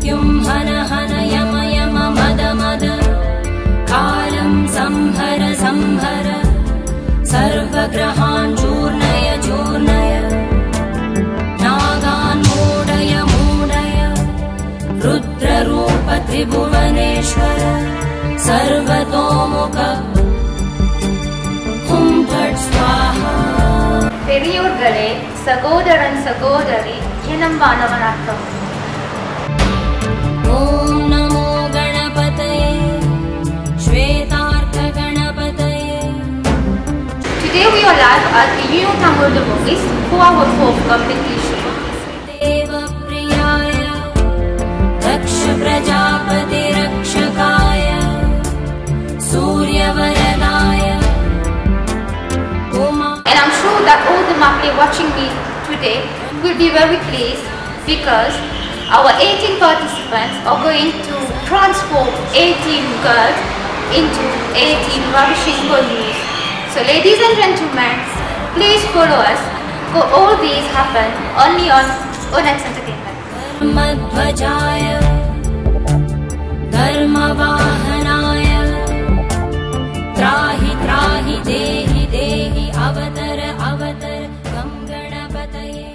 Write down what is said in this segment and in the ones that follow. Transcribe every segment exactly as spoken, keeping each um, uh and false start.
मृत्युं हन हन यम यम मद मद, कालं संहर संहर, सर्वग्रहान् चूर्णय चूर्णय, नागान् मूढय मूढय, रुद्ररूप त्रिभुवनेश्वर, सर्वतोमुख हुं फट् स्वाहा। பெரியோர்களே, சகோதரன் சகோதரி, தினமும் வானவனாக்கம். ॐ नमो गणपतये, श्वेतार्क गणपतये। Today we are live at the Union Tamil Office for our fourth competition. देवप्रियाय, दक्ष प्रजापति रक्षकाय, सूर्यवरदाय, Uma. And I'm sure that all the Mapli watching me today will be very pleased because our eighteen participants are going to transform eighteen girls into eighteen ravishing ponies. So, ladies and gentlemen, please follow us, 'cause all these happen only on Onyx Entertainment. धर्मध्वजाय धर्मवाहनाय त्राहि त्राहि देहि देहि अवतर अवतर गं गणपतये।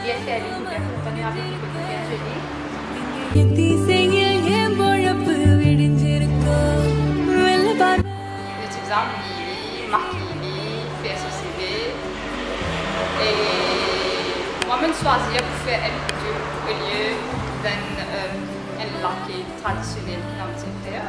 Bien fait, bien fait, bien fait, bien fait. Eti zam, li makiy li, fer so seve. E mwa, mo'nn swazir pou fer enn video olie dan, euh, enn lake tradisionel ki nou ti fer.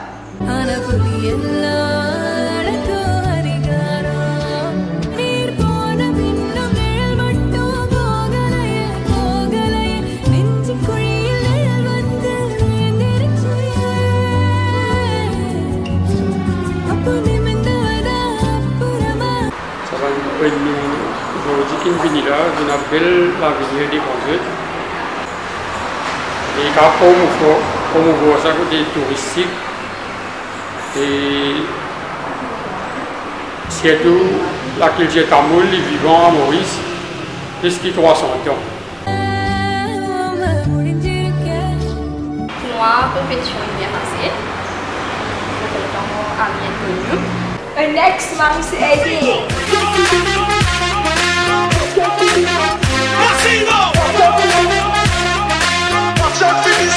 Sa bann enn nou zordi ki vini la, zot ena bel lavenir devan zot. E kapav promouv-, promouvwar sa kote touristik. E sirtou lakiltir tamoul, li vivan a Moris, plis ki trwa san an. Pou mwa, konpetision inn bien pase. Mo kontan, a biento nou. An next month, A D. Massivo! Watch out for this.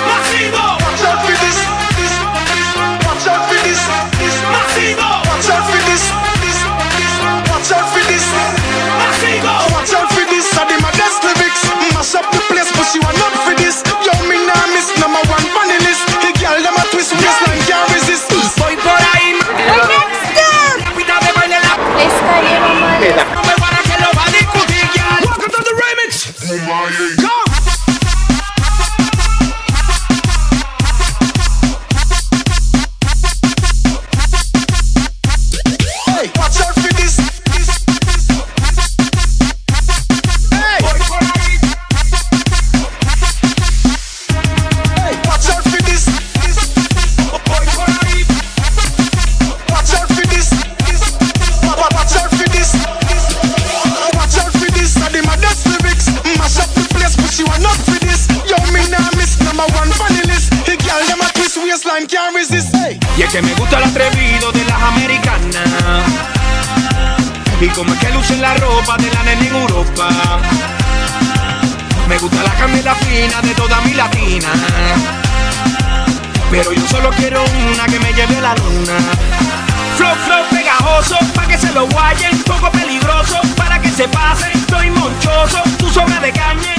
Massivo! Watch out for this. This, this. Watch out for this. This. Massivo! Watch out for this. This, this. Watch out for this. Massivo! Watch out for this. Sa di my best lyrics. Mash up the place, but you are not for this. Yo, mi nah miss, number one pon the list. The gyal dem a twist, waistline can't resist. Voy por ahí. Next up. Escalier, maman. No me van a que lo va a discutir, gyal. Welcome to the remix. Go! Hey, watch out for this. Hey! Hey, watch out for this. Watch out for this. Watch out for this. Watch out for this. Sa di my best lyrics. Mash up the place, but you are not for this. Yo, mi nah miss, number one pon the list. The gyal dem a twist, waistline can't resist. Hey. Y es que me gusta lo atrevido de las americanas. Y cómo es que lucen la ropa de la nena en Europa. Me gusta la candela fina de toda mi latina. Pero yo solo quiero una que me lleve a la luna. Flow, flow pegajoso, pa' que se lo guayen. Poco peligroso, para que se pasen. Estoy monchoso, tú sobra de caña.